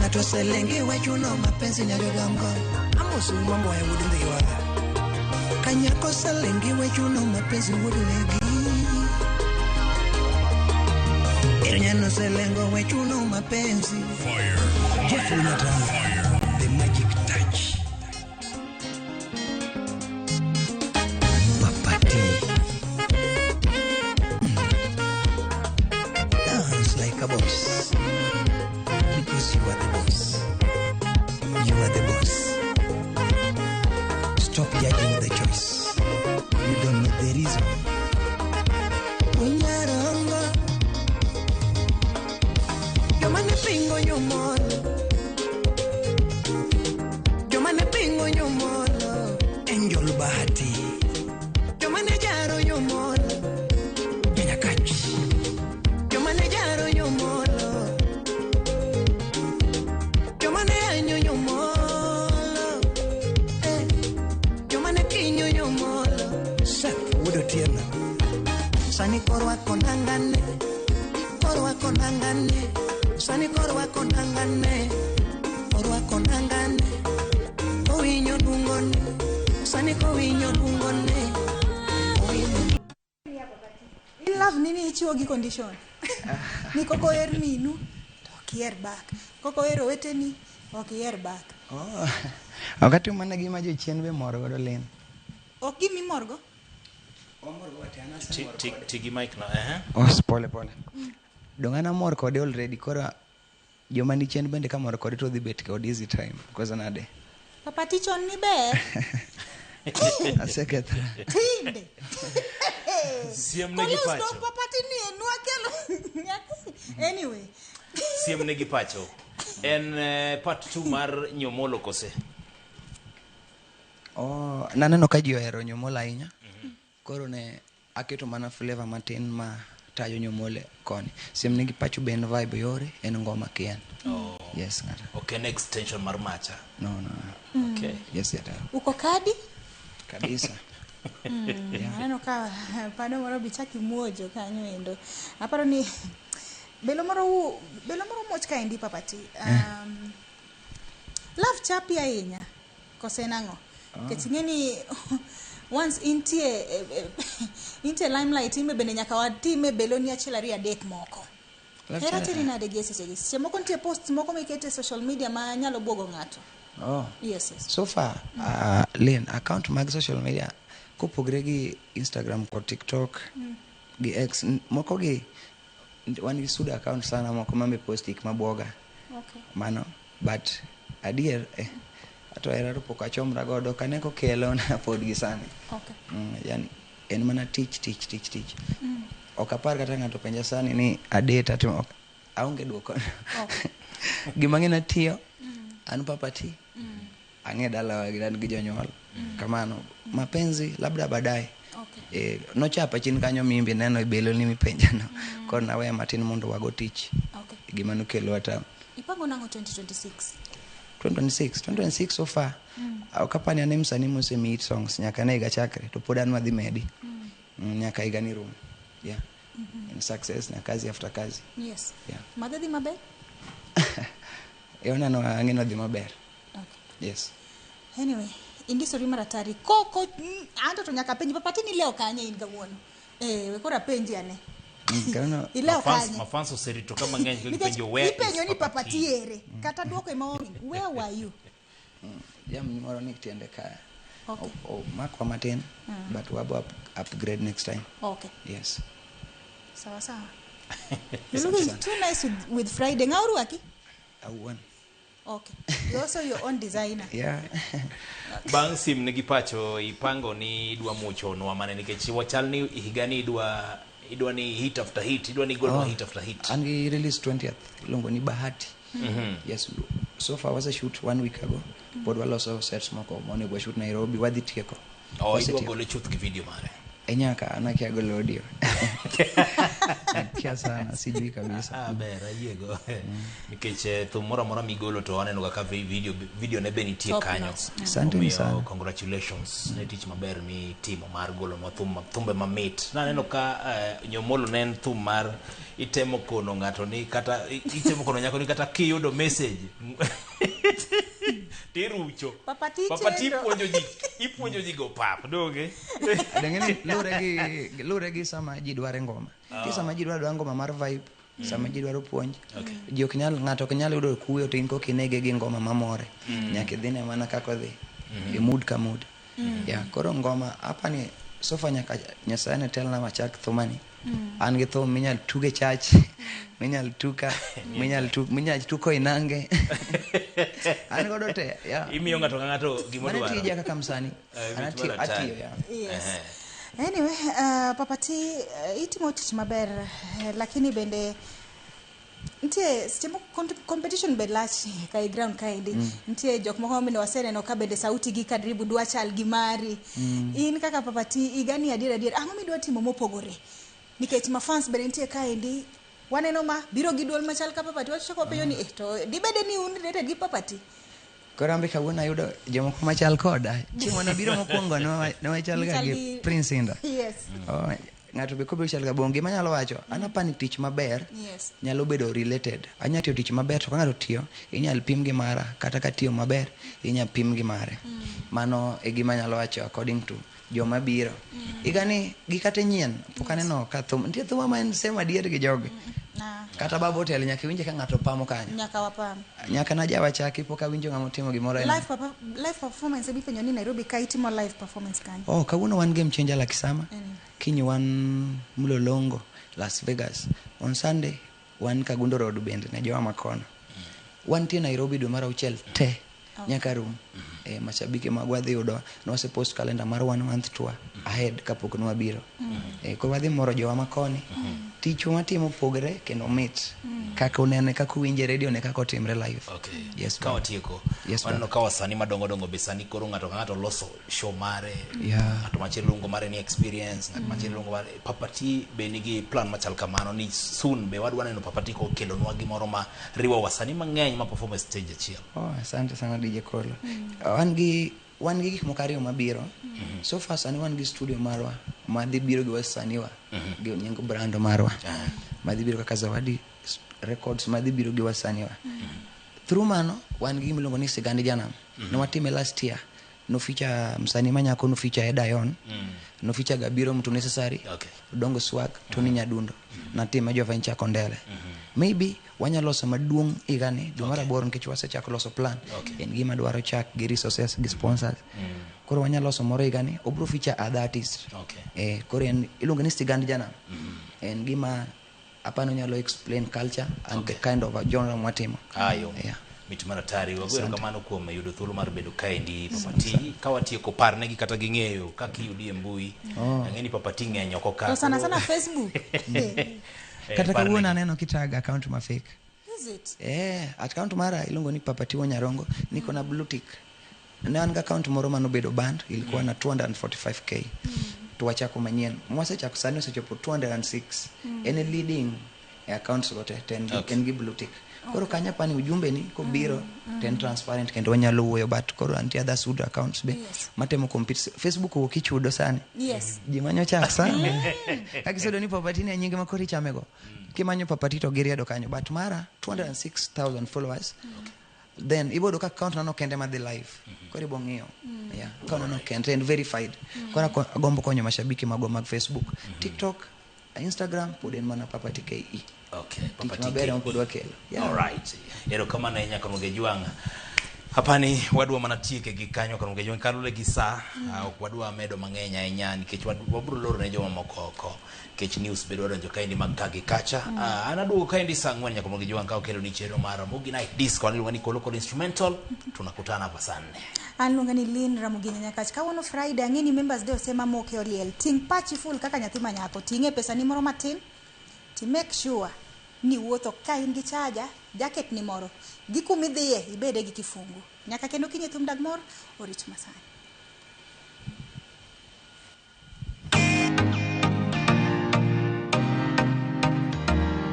Ng'ato oselengi wechuno mapenzi nyajodongo. Amosu mambo ya wuod ndhiwa. Kanyako oselengi wechuno mapenzi wuod wegi. Irnyano oselengo wechuno mapenzi. Fire. Jeff Unyatanga. The magic touch. Papa T. Dance like a boss. Because you are the boss. You are the boss. Stop judging the choice. You don't know the reason. Unyarongo. Joma ne pingo nyomolo. Joma ne pingo nyomolo. Angel Bahati. Joma ne jaro nyomolo. Janyakach. Joma ne jaro nyomolo. Joma ne anyo nyomolo. Eh. Joma ne kinyo nyomolo. Seth Wuod Otieno. Sani korwako nangane. Korwako nangane. Sani korwako nangane. Orwako nangane. Owinyo dungone. Sani kowinyo dungone. Owinyo. In love nini ichiwo gi condition ni kok oher minu to ok iher back, kok ohero oweteni ok iher back. Oh. Ok atim mana gima jochien be mor godo lin. Ok gima imorgo. Ti gi mic no, eh. Oh, pole pole. Dong an amor kode already koro joma ni chien bende ka mor kode to dhi bet kod easy time. Koso nade? Papa T chon ni ber. Asekethra. Tinde. Siem ne gi Kolo pacho. stop Papa T ni en wakelo. Anyway. Siem ne gi pacho. En part 2 mar Nyomolo kose? Oh, naneno ka ji ohero Nyomolo ahinya. Koro ne aketo mana flavor matin ma tayo Nyomolo koni. Siem ne gi pacho be en vibe yore, en ngoma kien. Oh. Yes, ng'ata. Ok en extension mar macha. No, no. Okay. Yes, yata. Uko kadi? Kabisa. Yeah. Aneno ka pano moro bichaki muojo kanyo endo. Aparo ni belo moro u belo moro muoch kaendi Papa T. Love chapi ahinya. Kose nang'o? Nikech ing'e ni once intie intie limelight imbe bende nyaka watime beloni achiel ariyo adek moko. Love Hera cha- teri nade gi e sechegi? Seche moko nitie posts moko mikete e social media ma nyalo buogo ng'ato. Oh. Yes. So far, Lynn, account mag social media kopogre gi Instagram kod TikTok gi X, moko gi wan gi pseudo account sana moko mambe post gik mabuoga. Okay. Mano, but adier ato hera to pok achomra godo kane kokelo na pod gi sani. Okay. Yani en mana tich tich tich tich. Ok apar kata ng'ato penja sani ni adate atimo ok aonge duoko. Okay. Gima ng'e natiyo an Papa T. Ang'e dalawa gi an gi jonyuol. Kamano mapenzi labda baadaye. Okay. Nochapa chien kanyo mimbi neno e belo ni mipenja no. Koro naweya matin mondo wago tich. Okay. Gima nokelo hata Ipango nang'o 2026? 2026 so far. Ok apar ni an e msanii mosemi hit songs nyaka ne higa chakre to pod an madhi medi. Nyaka higa ni rum. Yeah. In success na kazi after kazi. Yes. Yeah. Madhe dhi maber? Oneno ang'e ni odhi maber. Okay. Yes. Anyway, indisori maratari. Koko anto to nyaka penji Papa T ni leo kanye in kawuono? We koro apenji ane. Kawuono Ileo kanye? Mafans oserito ka mang'eny ka Nikech gipenjo where is ipenjo ni Papa Papa T? T ere. Kata duoko ema onge. Where were you? Jam moro ni tiende ka. Okay. Makwa matin, but wabo upgrade next time. Okay. Yes. Sawa sawa. You're looking too nice with Friday. Ng'a orwaki? Awuon. Okay. You're also your own designer. Yeah. Bang' sim nigi pacho ipango ni idwa mucho nwa mane nikech wachal ni higa ni idwa ni hit after hit, idwa ni golwa hit after hit. An gi release 20th iluongo ni Bahati. Yes. So far was a shoot 1 week ago. Pod waloso sets moko monego wa shoot Nairobi wadhi tieko. Oh, idwa Wasetieko. gole chuth gi video mare. E nyaka an akia golo audio. Akia sana, sijui kabisa. Ah, ber ayiego nikech thum moro amora migolo to aneno ga ka video ne be nitie Top kanyo. notch. Asanteni Omiyo, sana. Congratulations ne tich maber mitimo mar golonwa thum thumbe mamit. Naneno ka Nyomolo ne en thum mar itemo kono ng'ato ni kata itemo kono nyako ni kata kiyudo message tirucho. Papa T Papa T chendo. ipuonjo ji go pap donge. Dang'eni lure gi sama ji dware ngoma. Nitie sama ji dwaro ngoma mar vibe, sama ji dwaro puonj. Ji ok nyal, ng'ato ok nyal yudo kuyo to in koka inege gi ngoma mamore. Nyaka idhine mana kaka odhi. E mood ka mood. Yeah, koro ngoma apani sofa nyaka Nyasaye ne telna machak thumani. An gi thum minyal tuge church, minyal tuka, minyal tuko inange. An godo te, yeah. Imiyo ng'ato ka ng'ato gima Mano dwaro. tija kaka msanii. Eh, An wich atiyo, mar atari. atiyo, yeah. Yes. Anyway, Papa T, itimo tich maber, lakini bende nitie seche moko competition be lach ka e ground kaendi. Nitie jok moko bende waseneno ka bende sauti gi karibu dwa chal gi mari. In kaka Papa T, higani adier adier, ang'o midwa timo mopogore? Nikech mafans bende nitie kaendi, waneno ma biro gi duol machal ka Papa T, wachako wapenjo ni to dibede ni un related gi Papa T? Koro ambe kawuono ayudo jomoko machal koda. Chieng' mane biro mokwongo ne wachal ga Nichal gi Prince Inda. Oh, ng'ato be kobiro chal ga bonge. Gima anyalo wacho, an apani tich maber nyalo bedo related. Anya tiyo tich maber to ka ng'ato tiyo, inyal pim gi mara, kata ka tiyo maber, inyal pim gi mare. Mano e gima anyalo wacho according to joma biro. Higani gi kata nyien, pok aneno ka thum, nitie thum ma en same adier gi jogi. Na, Kata Baba Hotel nyaka iwinje ka ng'ato pamo kanyo. Nyaka wapam. Nyaka najawa chaki pok awinjo ng'ama otimo gimoro aina. Live performance emipenjo ni Nairobi ka itimo live performance kanyo. Oh, kawuono wan Game Changer Lakisama. Kiny wan Mlolongo, Las Vegas. On Sunday wan Kagundo Road bende ne jowa makono. Wantie Nairobi dwe mar auchiel te nyaka rum. Mashabiki magwa dhi yudo nwase post calendar mar one month tour ahead kapok nwabiro. Koro wadhi moro jowa makoni. Tichwa watimo pogre kendo mit. Kaka unene, kaka uwinje radio ne kaka otimre live. Okay. Yes, ka baba. watieko Yes, waneno baba. ka wasanii madongo dongo be sani koro ng'ato ka ng'ato loso show mare. Ng'ato machielo luongo mare ni experience, ng'at machielo luongo mare Papa T be nigi plan machal kamano ni soon be wadwa neno Papa T kokelonwa gimoro ma riwo wasanii mang'eny ma perform e stage achiel. Oh, asante sana DJ Kolo. Wan gi gik moko ariyo mabiro. So far sani wan gi studio marwa ma dhi biro gi wasanii wa gi nying brand marwa. Ma dhi biro kaka Zawadi Records ma dhi biro gi wasanii wa. Through mano wan gi gima iluongo ni Sigand Janam. Ne watime last year. Nofeature msanii manyako, nofeature Edayon. Nofeature Gabiro Mtu Necessary. Dongo Swag, Tony Nyadundo. Natime Jovencha Kondele. Maybe wanyalo loso maduong' higani dwe mar aboro nikech wasechako loso plan. En gima dwaro chak gi resources gi sponsors. Koro wanyalo loso moro higani, obro feature other artist. Koro en iluongo ni Sigand Janam. En gima apani onyalo explain culture and the kind of a genre mwatimo. Ayo. Yeah. Mit mar atari, wago erokamano kuom yudo thuolo mar bedo kaendi, Papa T. Ka watieko, parnegi kata ging'eyo kaka iyudi e mbui. Ang'e ni Papa T ng'eny oko ka. To sana sana Facebook. Kata Parnegi. kawuono aneno kitag account ma fake. Is it? Account mara iluongo ni Papa Tiwo Nyarongo, niko na blue tick. Ne an gi account moro manobedo banned, ilikuwa na 245K. To wachako manyien. Mwasechako sani osechopo 206. En e leading e accounts go te, to en gi, en gi blue tick. Koro kanyo apani ujumbe ni kobiro to en transparent kendo wanyalo wuoyo, but koro antie other pseudo accounts be matemo compete. Facebook owuok ichudo sani. Ji manyo chak sana. Ka giseyudo ni Papa T ni e nying ma koro ichamego. Kimanyo Papa T to giriedo kanyo. But mara 206,000 followers. Then iboyudo ka account nano kende madhi live. Koro ibo ng'iyo. Yeah. Account nano kende and verified. Koro agombo konyo mashabiki magwa mag Facebook. TikTok, Instagram pod en mana Papa T KE. Papa Tich maber TKE. ema pod wakelo. Yeah. Alright. Erokamano ahinya Karuge Jwang'. Hapani wadwa mana tieke gi kanyo, Karuge Jwang', kalure gi saa. Ok wadwa medo mang'eny ahinya nikech wabro loro ne joma moko oko nikech news be dwa donjo kaendi mag ka gi kacha. An aduogo kaendi saa 4 nyaka Karuge Jwang' ka okelo ni chenro mar Ramogi Night Disco iluongo ni Kolo Kolo Instrumental. Tunakutana hapa saa 4. An luonga ni Lin Ramogi Nyakach. Kawuono Friday, ang'e ni members day osema moke oliel. Ting' pachi full kaka nyathi ma nyako. Ting'e pesa ni moro matin. Ti make sure ni wuotho ka in gi charger, jacket ni moro. Gi kumidhiye ibede gi kifungu. Nyaka kendo kinyi thum dag mor, orit masani.